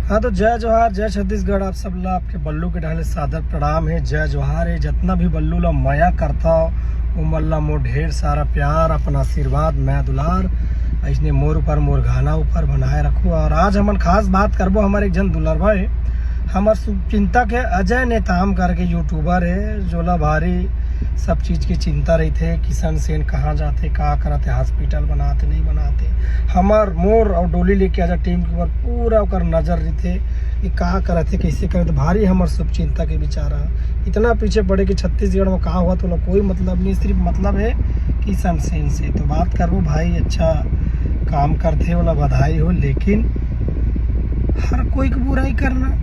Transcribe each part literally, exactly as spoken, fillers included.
हाँ, तो जय जोहार, जय छत्तीसगढ़। आप सब ला आपके बल्लू के डहर ले सादर प्रणाम हे, जय जोहार हे। जतना भी बल्लू ला मया करथव, ओमन ला मोर ढेर सारा प्यार, अपन आशीर्वाद, मया दुलार, अइसने मोर ऊपर, मोर गाना ऊपर बनाए रखो। और आज हमन खास बात करबो, हमर एक झन दुलरवा हे, हमर शुभचिंतक हे अजय नेताम करके YouTuber हे, जोला भारी सब चीज के चिंता रहिथे, किशन सेन कहाँ जाथे, का करत हे, hospital बनात हे, नहीं बनात हे। हमर, मोर और डोली लेके आजा team के ऊपर पूरा ओकर नजर रहिथे कि का करत हे, कैसे करत हे। भारी हमर शुभचिंतक हे बेचारा, इतना पीछे पड़े कि छत्तीसगढ़ में का होवत हे, ओला कोई मतलब नहीं, सिर्फ मतलब हे किशन सेन से। तो बात करबो भाई, अच्छा काम करथे, ओला बधाई हो, लेकिन हर कोई की बुराई करना।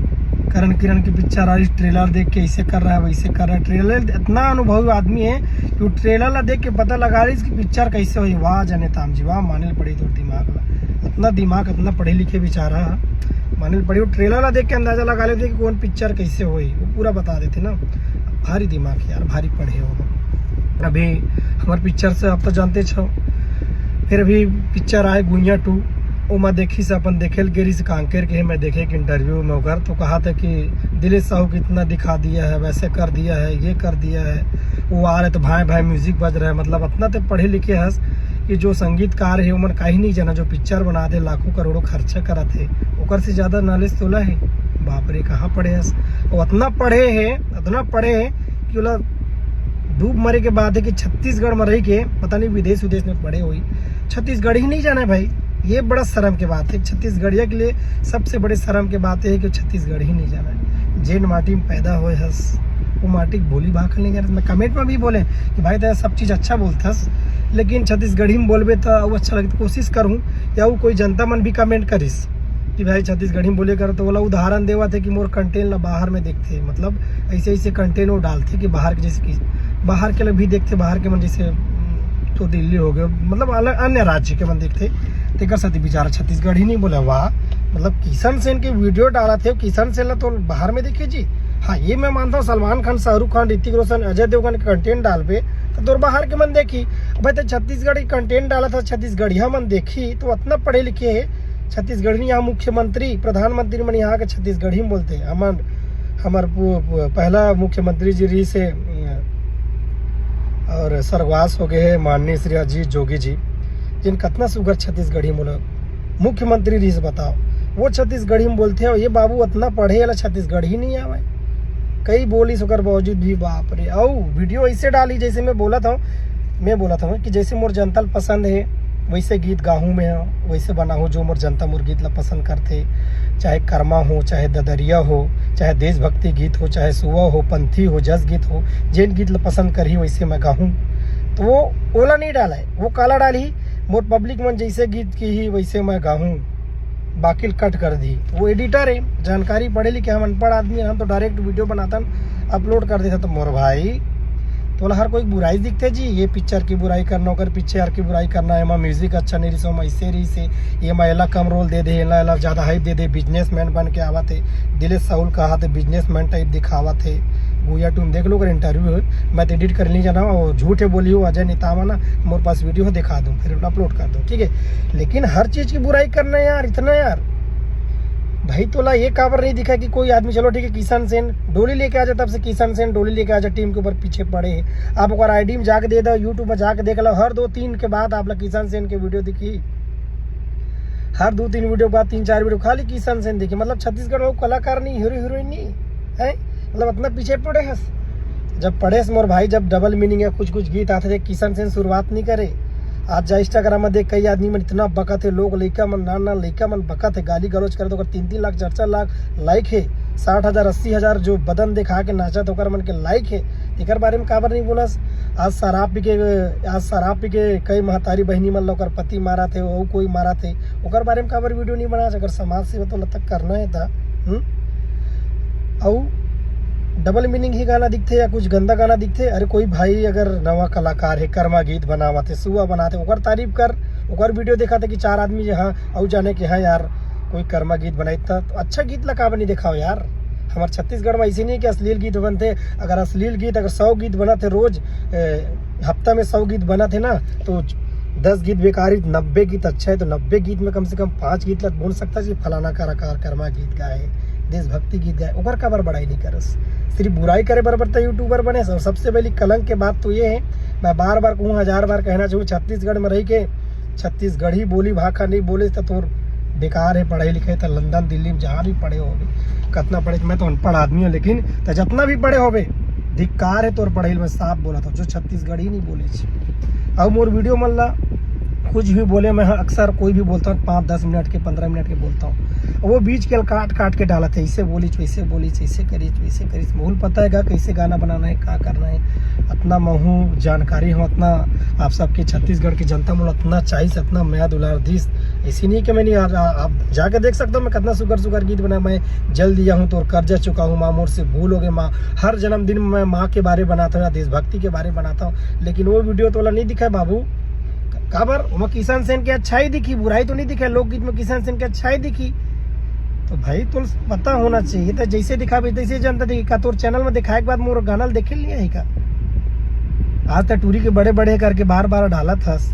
करण किरण की पिक्चर आई, trailer देख के ऐसे कर रहा है, वैसे कर रहा है। Trailer इतना अनुभवी आदमी है कि वो trailer ला देख के पता लगा रही इसकी पिक्चर कैसे होही। वाह जय नेताम जी, वाह, माने ल पड़ी तोर दिमाग ला। इतना दिमाग, इतना पढ़े लिखे बेचारा, माने ल पड़ी। वो trailer ला देख के अंदाजा लगा लेथे कि कौन पिक्चर कैसे होही, वो पूरा बता देथे ना। भारी दिमाग यार, भारी पढ़े हो। अभी हमर पिक्चर से आप तो जानते छो, फिर अभी पिक्चर आए गुइया टू, ओमा देखिस, अपन देखे ल गे रहिस कांकेर के, मैं देखे एक interview में ओकर, तो कहा था कि दिलेश साहू कितना दिखा दिया है, वैसे कर दिया है, ये कर दिया है, वो आ रहे तो भाई भाई music बज रहा है। मतलब इतना ते पढ़े लिखे हस कि जो संगीतकार है ओमन काहीं नहीं जाना, जो पिक्चर बना दे, लाखों करोड़ों खर्चा करत हे, ओकर से ज्यादा knowledge तोला है। बाप रे, कहाँ पढ़े हस? वो इतना पढ़े है, इतना पढ़े है कि ओला डूब मरे के बात है कि छत्तीसगढ़ में रह के, पता नहीं विदेश विदेश में पढ़े होही, छत्तीसगढ़ ही नहीं जाना है भाई। ये बड़ा शर्म के बात है, छत्तीसगढ़िया के लिए सबसे बड़े शर्म के बात है कि छत्तीसगढ़ ही नहीं जाना है। जेन माटी में पैदा होए हस, वो माटी के बोली भाखा नहीं जानत। मैं comment में भी बोले कि भाई, तेरा सब चीज़ अच्छा बोलथस, लेकिन छत्तीसगढ़ी में बोलबे तो वो अच्छा लगता। कोशिश करूँ या वो कोई जनता मन भी comment करिस कि भाई, छत्तीसगढ़ी में बोले कर, तो ओला उदाहरण देवत हे कि मोर content ला बाहर में देखथे, मतलब ऐसे ऐसे content वो डालथे कि बाहर के, जैसे कि बाहर के लोग भी देखथे, बाहर के मन जैसे, हम्म, तो दिल्ली हो गए, मतलब अलग अन्य राज्य के मन देखथे, तेकर सेती बेचारा छत्तीसगढ़ी नहीं बोले। वाह, मतलब किशन सेन के video डालत हे, किशन सेन ला तो बाहर में देखे जी। हाँ, ये मैं मानता हूँ, सलमान खान, शाहरुख खान, ऋतिक रोशन, अजय देवगन के content डालबे तो तोर बाहर के मन देखी। भाई, तो छत्तीसगढ़ के content डालत हे, छत्तीसगढ़िया मन देखी, तो इतना पढ़े लिखे है छत्तीसगढ़ी। यहाँ मुख्यमंत्री, प्रधानमंत्री मन यहाँ के छत्तीसगढ़ी में बोलते हैं। हमर, हमर पु-, पु-, पहला मुख्यमंत्री जी रहिस हे, अ, और स्वर्गवास हो गए हैं माननीय श्री अजीत जोगी जी, जिन कतना सुघर छत्तीसगढ़ी में बोले, मुख्यमंत्री रहिस, बताओ, वो छत्तीसगढ़ी में बोलथे। और ये बाबू इतना पढ़े वाला छत्तीसगढ़ी नहीं आवे, कई बोलिस ओकर बावजूद भी, बाप रे। अउ video ऐसे डाली जैसे मैं बोलत हूँ, मैं बोलत हूँ कि जैसे मोर जनता ल पसंद है वैसे गीत गाहूँ मैं, वैसे बनाहूँ जो मोर जनता मोर गीत ला पसंद करथे, चाहे कर्मा हो, चाहे ददरिया हो, चाहे देशभक्ति गीत हो, चाहे सुआ हो, पंथी हो, जस गीत हो, जेन गीत ला पसंद करही वैसे मैं गाहूँ। तो वो ओला नहीं डाला है, वो काला डालही, मोर public मन जैसे गीत कही वैसे मैं गाहूँ, बाकी ल cut कर दी। वो editor है, जानकारी पढ़े लिखे, हम अनपढ़ आदमी हैं, हम तो direct video बनातन, upload कर देता। तो मोर भाई, तोला हर कोई बुराई दिखथे जी, ये पिक्चर की बुराई करना, ओकर पिक्चर की बुराई करना, एमा music अच्छा नहीं रहिस, ओमा ऐसे रहिस हे, एमा एला कम role दे दे, एला, एला ज्यादा hype दे दे, businessman बन के आवत हे, दिलेश साहू ल कहाथे businessman type दिखावत हे। गुइया टू में देख लो, ओकर interview है, मैं तो edit कर नहीं जाना, वो झूठ है बोली हो अजय नेताम ना, मोर पास video है, दिखा दूँ, फिर upload कर दूँ, ठीक है। लेकिन हर चीज की बुराई करना यार, इतना यार, भाई तोला ये काबर नहीं दिखा कि कोई आदमी, चलो ठीक है, किशन सेन डोली लेके आ जा, तब से किशन सेन डोली लेके आ जा, team के ऊपर पीछे पड़े हैं। आप ओकर ID में जाके दे दो, YouTube में जाके देख लो, हर दो तीन के बाद आप ला किशन सेन के video दिखी, हर दो तीन video के बाद, तीन चार video खाली किशन सेन दिखी। मतलब छत्तीसगढ़ में वो कलाकार नहीं, हीरो हीरोइन नहीं है, मतलब इतना पीछे पड़े हस। जब पढ़ेस मोर भाई, जब double meaning या कुछ कुछ गीत आथे थे, किशन सेन शुरुआत नहीं करे। आज जा Instagram में देख, कई आदमी मन इतना बकत हे, लोग, लइका मन, नान नान लइका मन बकत हे, गाली गलौज करत, ओकर तीन तीन लाख, चार चार लाख like हे, साठ हजार, अस्सी हजार जो बदन दिखा के नाचत, ओकर मन के like हे। एकर बारे में काबर नहीं बोलस? आज शराब पी के, आज शराब पी के कई महतारी बहिनी मन ल ओकर पति मारत हे, वो कोई मारत हे, ओकर बारे में काबर video नहीं बनास? अगर समाज सेवा तो लग तक करना है था, हम्म? अउ double meaning ही गाना दिखथे या कुछ गंदा गाना दिखथे, अरे कोई भाई अगर नवा कलाकार है, कर्मा गीत बनावत है, सुआ बनात है, ओकर तारीफ कर, ओकर video दिखाथे कि चार आदमी जे हाँ, अउ जाने कि हाँ यार, कोई कर्मा गीत बनाई था, तो अच्छा गीत ला काबर नहीं दिखाओ यार। हमारे छत्तीसगढ़ में ऐसे नहीं है कि अश्लील गीत बनते। अगर अश्लील गीत, अगर सौ गीत बनाते रोज, ए, हफ्ता में सौ गीत बनाते ना, तो दस गीत बेकार हे, नब्बे गीत अच्छा हे, तो नब्बे गीत में कम से कम पांच गीत ला बोल सकता हे कि फलाना कलाकार करमा गीत गाए, देशभक्ति गीत गाए, ओकर काबर बड़ाई नहीं करस? सिर्फ बुराई करे बराबर त YouTuber बने। और सबसे पहली कलंक के बात तो ये हे, मैं बार बार कहूँ, हजार बार कहना चाहूँ, छत्तीसगढ़ में रही के छत्तीसगढ़ी बोली भाखा नहीं बोले तो तोर बेकार हे पढ़ाई लिखाई। त लंदन दिल्ली में जहाँ भी पढ़े होबे, कतना पढ़े, मैं तो अनपढ़ आदमी हूँ, लेकिन त जितना भी पढ़े होबे, धिक्कार हे तोर पढ़ाई में, साफ बोलत हूँ, जो छत्तीसगढ़ी नहीं बोले। अउ मोर वीडियो मन ला कुछ भी बोले, मैं अक्सर कोई भी बोलता हूँ, पाँच दस मिनट के, पन्द्रह मिनट के बोलता हूँ, वो बीच के काट काट के डालत हे, ऐसे बोली, वैसे बोली, ऐसे करी, वैसे करी। मोला पता हे का, कैसे गाना बनाना हे, का करना हे, अतना महू जानकारी हूँ, अतना आप सबके छत्तीसगढ़ की जनता मोला अतना चाहिस, अतना मया दुलार दिस। ऐसी नहीं कि मैं नहीं, आ, आ, आप जाके देख सकते हो, मैं कितना सुघर सुघर गीत बनाया। मैं जल दिया हूँ तोर कर्जा चुका हूँ, माँ मोर से भूल हो गए माँ, हर जन्मदिन में मैं माँ के बारे बनाता हूँ या देशभक्ति के बारे बनाता हूँ, लेकिन वो वीडियो तोला नहीं दिखाए बाबू। काबर? ओमा किशन सेन के अच्छाई दिखी, बुराई तो नहीं दिखाए। लोकगीत में किशन सेन के अच्छाई दिखी, तो भाई, तुम पता होना चाहिए। तो जैसे दिखाबे, तैसे जनता देखी। का तोर चैनल में दिखाए के बाद मोर गाना ल देखे नहीं हे का? आज तक टूरी के बड़े बड़े करके बार बार डालत हस,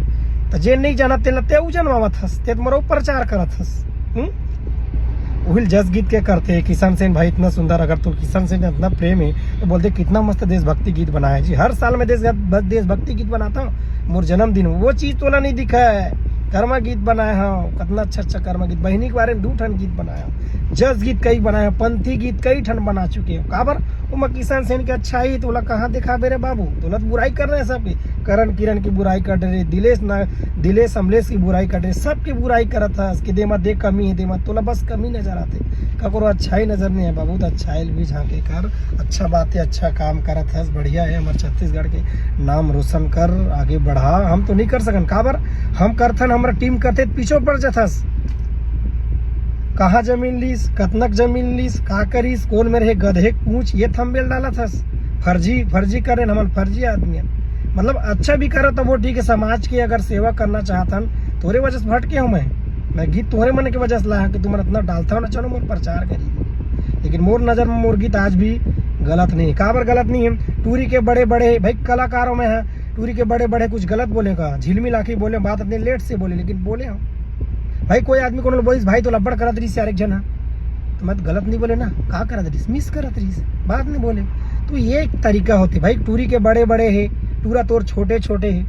तो जे नहीं जानत तेला तेऊ जनवावत हस, ते तो मोर ऊपर प्रचार करत हस। हम्म? उहिल जस गीत के करते, किशन सेन भाई इतना सुंदर, अगर तो किशन सेन इतना प्रेम हे तो बोलते कितना मस्त देशभक्ति गीत बनाया जी। हर साल में देश, देशभक्ति गीत बनाता हूँ, मोर जन्मदिन, वो चीज तोला नहीं दिखाए। कर्मा गीत बनाया हूँ, कितना अच्छा अच्छा कर्मा गीत, बहिनी के बारे में दू ठन गीत बनाया हूँ, जस गीत कई बनाया हूँ, पंथी गीत कई ठन बना चुके हूँ। काबर? ओमा किशन सेन के अच्छाई तोला कहाँ दिखाबे रे बाबू? तोला तो बुराई करना हे सबके, करण किरण की बुराई कर रहे, दिलेश ना, दिलेश अमलेश की बुराई कर रहे, सबकी बुराई करत हस कि देमा दे कमी हे, देमा तोला बस कमी नजर आते, ककरो अच्छाई नजर नहीं हे बाबू। तो अच्छाई भी झांके कर, अच्छा बात हे, अच्छा काम करत हस, बढ़िया हे, हमर छत्तीसगढ़ के नाम रोशन कर, आगे बढ़ा। हम तो नहीं कर सकन, काबर? हम करथन, हमर टीम करथे, पीछे पड़ जाथस। कहाँ जमीन लीस, कतनक जमीन लीस, का करीस, कौन मेरे हे गधे के पूछ, ये थंबनेल डालत हस। फर्जी, फर्जी करेन, हमन फर्जी आदमी हन। मतलब अच्छा भी करो तब वो ठीक हे, समाज के अगर सेवा करना चाहत हन, तोरे वजह से भटके हूँ मैं। मैं गीत तोरे मन के वजह से लाया कि तुमन इतना डालता हो ना, चलो मोर प्रचार करी। लेकिन मोर नजर में मोर गीत आज भी गलत नहीं हे। काबर गलत नहीं हे? टूरी के बड़े बड़े भाई कलाकारों में है, टूरी के बड़े बड़े कुछ गलत बोले का, झिलमिल आखिर बोले, बात अपने लेट से बोले, लेकिन बोले हम। भाई कोई आदमी कोनो ल बोलिस, "भाई तो लब्बड़ करत रहिस यार एक झन ह," तो मैं तो गलत नहीं बोले ना, का करत रहिस, मिस करत रहिस, बात नहीं बोले। तो ये एक तरीका होते भाई, टूरी के बड़े बड़े हे, टूरा तोर छोटे छोटे हे,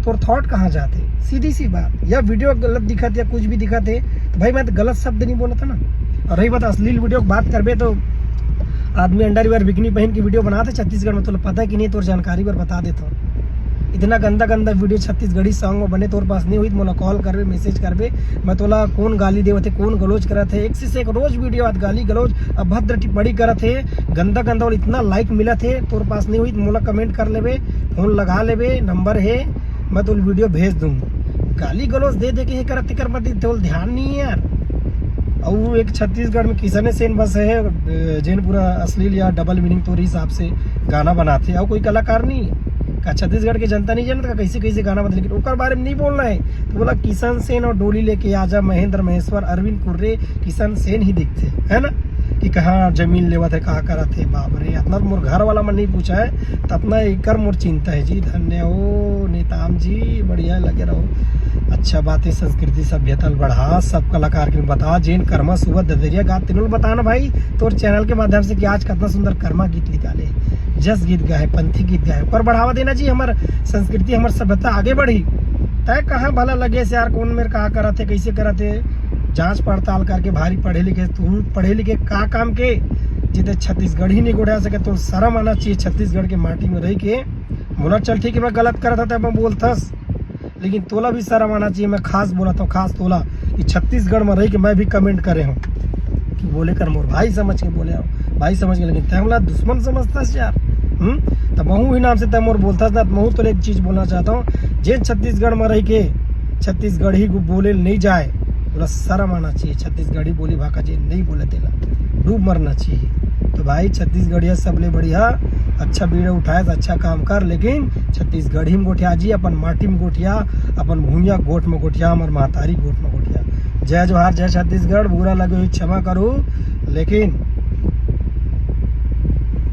तोर थॉट कहाँ जाते? सीधी सी बात। या वीडियो गलत दिखत या कुछ भी दिखत हे तो भाई मैं तो गलत शब्द नहीं बोलत ना। और रही बात अश्लील वीडियो की बात करबे तो आदमी अंडरवियर बिकनी पहन के वीडियो बनाते छत्तीसगढ़ में, तोला पता हे कि नहीं, तोर जानकारी बर बता देता हूँ। इतना गंदा गंदा वीडियो छत्तीसगढ़ी सॉन्ग में बने, तोर पास नहीं होही त मोला कॉल करबे, मैसेज करबे, मैं तोला कौन गाली देवत हे, कौन गलोच करत हे, एक से एक रोज वीडियो आत गाली गलोच, अभद्र टिप्पणी करत हे, गंदा गंदा, और इतना लाइक मिलत हे, तोर पास नहीं होही त मोला कमेंट कर लेबे, फोन लगा लेबे, नंबर हे, मैं तोला वीडियो भेज दूँ। गाली गलोच दे दे के ये करत, तेकर बर तोला ध्यान नहीं हे यार। अउ एक छत्तीसगढ़ में किशन सेन बस हे, अ, जेन पूरा अश्लील या डबल मीनिंग तोर हिसाब से गाना बनाथे, अउ कोई कलाकार नहीं हे। का छत्तीसगढ़ के जनता नहीं जानत का कैसे कैसे गाना बनथे? लेकिन ओकर बारे में नहीं बोलना हे। तो बोला किशन सेन और डोली लेके आजा, महेंद्र महेश्वर, अरविंद कुर्रे, किशन सेन ही दिखथे, है ना? कि कहाँ जमीन लेवत हे, का करत हे, बाप रे, इतना मोर घर वाला मन नहीं पूछा हे, ततना एकर मोर चिंता हे जी। धन्य हो नेताम जी, बढ़िया लगे रहो। अच्छा बात हे, संस्कृति सभ्यता ल बढ़ा, सब कलाकार के बता, जेन करमा सुबह ददरिया गा, तेनो ल बताना भाई, तोर चैनल के माध्यम से कि आज कितना सुंदर करमा गीत निकाले, जस गीत गाए, पंथी गीत गाए, ओकर बढ़ावा देना जी, हमर संस्कृति, हमर सभ्यता आगे बढ़ी। तय कहाँ भला लगे यार, कौन मेर का करत हे, कैसे करत हे, जांच पड़ताल करके भारी पढ़े लिखे, तू पढ़े लिखे का काम के, जिते छत्तीसगढ़ी नहीं गोठिया सके, तो शर्म आना चाहिए छत्तीसगढ़ के माटी में रह के। मोला चल ठीक हे, मैं गलत करत हूँ, तब मैं बोलथस, लेकिन तोला भी शर्म आना चाहिए। मैं खास बोलत हूँ, खास तोला, कि छत्तीसगढ़ में रह के मैं भी कमेंट करे हूँ कि बोले कर मोर भाई समझ के बोले हूँ, भाई समझ के, लेकिन तै मोला दुश्मन समझथस यार। हम्म, तो महू ही नाम से तै मोर बोलथस ना। महू तोला एक चीज बोलना चाहता हूँ, जे छत्तीसगढ़ में रह के छत्तीसगढ़ी बोले नहीं जाए, तोला शर्म आना चाहिए। छत्तीसगढ़ी बोली भाखा जे नहीं बोले तेला डूब मरना चाहिए। तो भाई छत्तीसगढ़िया सबले बढ़िया, अच्छा वीडियो उठाए तो अच्छा काम कर, लेकिन छत्तीसगढ़ी में गोठिया जी, अपन माटी में गोठिया, अपन भुइया गोठ में गोठिया, हमर महतारी गोठ में गोठिया। जय जोहार, जय छत्तीसगढ़। बुरा लगे हुई क्षमा करू, लेकिन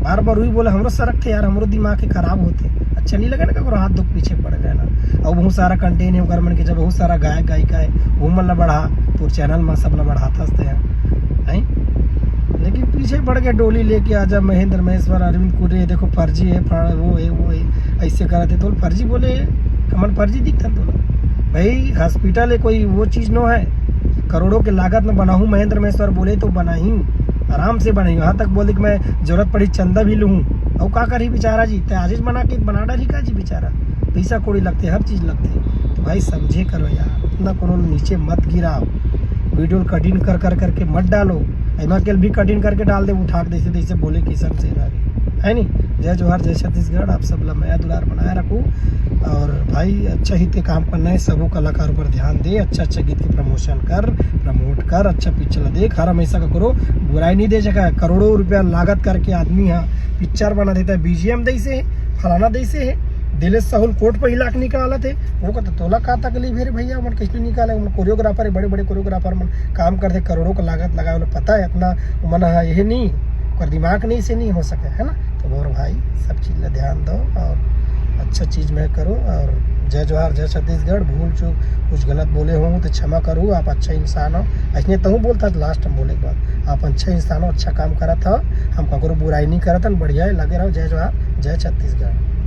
बार बार वही बोले, हमरो सरक थे यार, हमरो दिमाग के खराब होते। अच्छा नहीं लगे ना, ककरो हाथ दुख पीछे पड़ गए ना। और बहुत सारा कंटेंट है ओकर मन के, जब बहुत सारा गायक गायिका है, वो मन ला बढ़ा, तोर चैनल में सब ला बढ़ाथस ते हैं, हैं? लेकिन पीछे पड़ के डोली लेके आजा महेंद्र महेश्वर, अरविंद कुरे, देखो फर्जी है, फर-, वो है, वो है, ऐसे करत है, तो फर्जी बोले, हमन फर्जी दिखथन तोला? भाई, हॉस्पिटल है, कोई वो चीज नो है। करोड़ों के लागत में बनाहूँ, महेंद्र महेश्वर बोले तो बनाही, आराम से बनाही। यहाँ तक बोले कि मैं जरूरत पड़ी चंदा भी लूँ। और का करही बेचारा जी, ते आजेज बना के बना डाली का जी बेचारा? पैसा कौड़ी लगते, हर चीज लगते। तो भाई, समझे करो यार, इतना कोनो नीचे मत गिराओ। वीडियो कटिंग कर कर करके मत डालो। एमा के भी कटिंग करके डाल दे, उठा के जैसे तैसे बोले किशन से ना, है नहीं? जय जोहार, जय छत्तीसगढ़। आप सब ला मया दुलार बनाए रखो। और भाई, अच्छा ही ते काम करना है, सबो कलाकार ऊपर ध्यान दे, अच्छा अच्छा गीत के प्रमोशन कर, प्रमोट कर, अच्छा पिक्चर ला देख। हर हमेशा ककरो बुराई नहीं दे सका। करोड़ों रुपया लागत करके आदमी हा पिक्चर बना देता है, बीजीएम दैसे है, फलाना दैसे है, दिलेश साहुल कोर्ट पर हिला के निकालत है। वो कहता, "तोला का तकलीफ है रे भैया, मन कैसे निकाले?" मन कोरियोग्राफर है, बड़े बड़े कोरियोग्राफर मन काम करते, करोड़ों का लागत लगाए, उन्हें पता है इतना, मन हा ये नहीं, ओकर दिमाग नहीं से नहीं हो सके, है ना? तो मोर भाई, सब चीज ला ध्यान दो और अच्छा चीज में करो। और जय जोहार, जय छत्तीसगढ़। भूल चूक कुछ गलत बोले हो तो क्षमा करो, आप अच्छा इंसान हो। ऐसने तहूँ बोलता लास्ट में बोले के बाद, आप अच्छा इंसान हो, अच्छा काम करत हो, हम ककरो बुराई नहीं करत हन, बढ़िया है, लगे रहो। जय जोहार, जय छत्तीसगढ़।